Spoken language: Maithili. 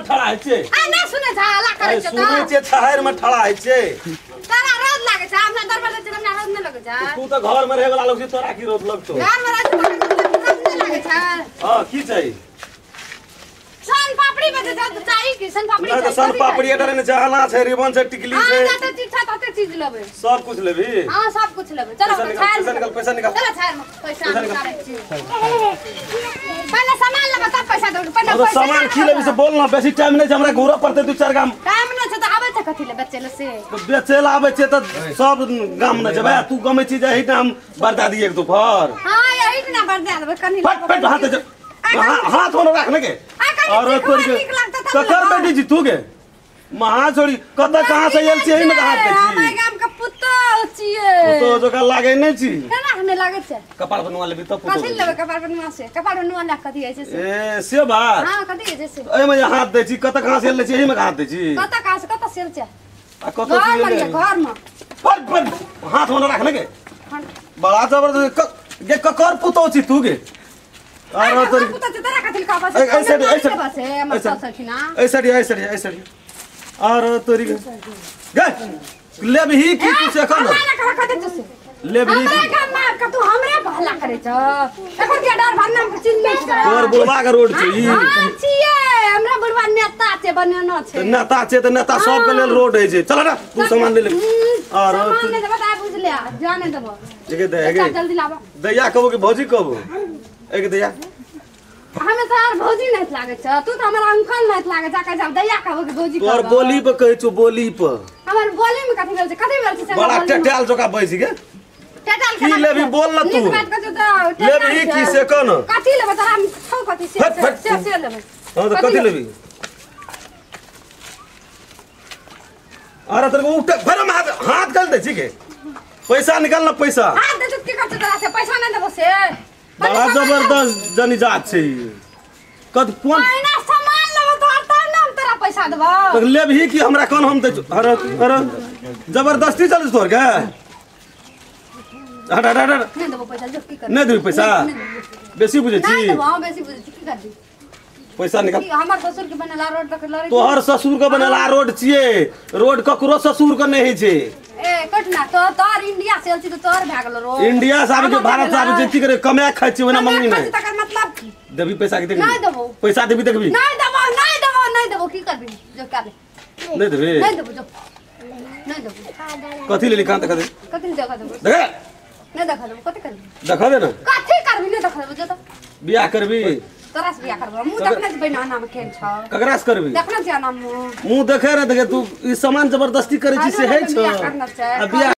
ठड़ा है छे। आ ना सुने छ हल्ला करै छ। सुनै छे छहर में ठड़ा है छे। तोरा रोज लागै छ, हमरा दरबार छै हमरा रोज न लगै छ। तू त घर में रहे वाला लोग छी, तोरा की रोज लगतो? घर में रहै छी रोज न लागै छ। हां की चाही? सन पापड़ी बजे चाही की सन पापड़ी? ना त सन पापड़ी एटर ने जहला छै, रिबन छै, टिकली छै। हां जते चीज छै तते चीज लेबै। सब कुछ लेबी? हां सब कुछ लेबै। चलो पैसा निकाल, पैसा निकाल। चलो छाड़ में पैसा निकालै छी। पहिले सामान लेबै तब पैसा देबै। पहिले पैसा सामान की लेबी से बोल ना, बेसी टाइम नै छै, हमरा घूरऽ पड़तै दू चार गाम। टाइम नै छै त आबै छै कथि ले बेचै ले से? त बेचै ले आबै छै त सब गाम नै छै भाई, तू गमै छी जे एहिठाम बरदा दिए एक दोपहर। हां एहिठाम बरदा देबै कनी। फट फट हाथ हाथ होनो राखने के। और तोर के ककर बेटी छी तू के? महा छोड़ी कत कहां से आयल छी एहि में हाथ दै छी? हमरा गाम के पुतोह छियै। पुतोह जका लागै नै छी। केना नै लागै छै? कपाल बनवा लेबी तब पुतोह। कथि लेबै कपाल बनवा से? कपाल बनवा ले कथि होइ छै से? ए से बात। हां कथि होइ छै से? एहि में हाथ दै छी, कत कहां से आयल छी एहि में हाथ दै छी? कत कहां से कत से आयल छै? आ कत से घर में? पर पर हाथ होनो राखने के। बड़ा जबरदस्त गे ककर पुतोह छी तू के? अरे तोर पुतोह छी तोरा कथि कहबा से? ऐसे ऐसे हमर सास छी ना। ऐसे ऐसे ऐसे और तोरी गे लेबही की तू से कन? लेबही हमरा गाम में के तू हमरे भला करै छ। एखन के डर भन्ना के चीज नै छै। तोर बुढ़वा के रोड छै ई। हां छियै, हमरा बुढ़वा नेता छै बनेनो छै। नेता छै त नेता सब के लेल रोड है छै। चल ना तू सामान ले ले। और सामान ले देबो त बुझ ले, जाने देबो। एके दे एके जल्दी लाबो। दैया कहबो कि भौजी कहबो? एके दैया हमे तोहर भौजी नहीं लागे छ, तू त हमर अंकल नहीं लागे छ, कहै छ दैया कहबो कि भौजी कहबो? तोर बोली पर कहै छु, बोली पर। हमर बोली में कथि भेल छै? कथि भेल छै? बड़ा टेटाल जका बैस गे। टेटाल की लेबी बोल न तू। नीक बात कहै छ त लेबी की से कन? कथि लेबै तोरा हम छौ कथि से से से लेबै। हां त कथि लेबी? अरे तोर उठ भर में हाथ हाथ गल दे छी के। पैसा निकाल न पैसा। हाथ दे की कर तोरा से? पैसा नै देबो से। बड़ा जबरदस्त जनी जात छै। कद कोन पहिना सामान लेबो तोहर तब न हम तोरा पैसा देबो। त लेबही की हमरा कोन हम दै? अरे अरे जबरदस्ती चल तोर के। हट हट हट। नै देबो पैसा, जो की कर? नै देबी पैसा? बेसी बुझै छी? नै देबो, हम बेसी बुझै छी, की करबी? पैसा निकाल। हमर ससुर के बनेला रोड तक लड़ै। तोहर ससुर के बनेला रोड छियै, रोड ककरो ससुर के नै है छै। ए कटना तो तोर इंडिया से आयल छी त तोर भए गेल रोड। इंडिया से आबि के भारत से आबि जे की करे कमाय खाइ छी ओना मंगनी नै। तकर मतलब की? देबी पैसा के देखबी? नै देबो। पैसा देबी देखबी? नै देबो नै देबो नै देबो, की करबी? जो कर ले। नै देबी? नै देबो जो। नै देबो। कथि लेली कान देखा दे। कथि देखा देबो? देख नै देखा देबो, कथि करबी? देखा दे न। कथि करबी? नै देखा देबो जो त। बियाह करबी? तोरा से बियाह करबो। मुंह देखने छै बहिना नाम केहन छ? ककरा से करबी? देखने छै नाम मुंह। मुंह देखे रे देखे तू ई सामान जबरदस्ती करै छी से है छ। बियाह करना छै। आ बियाह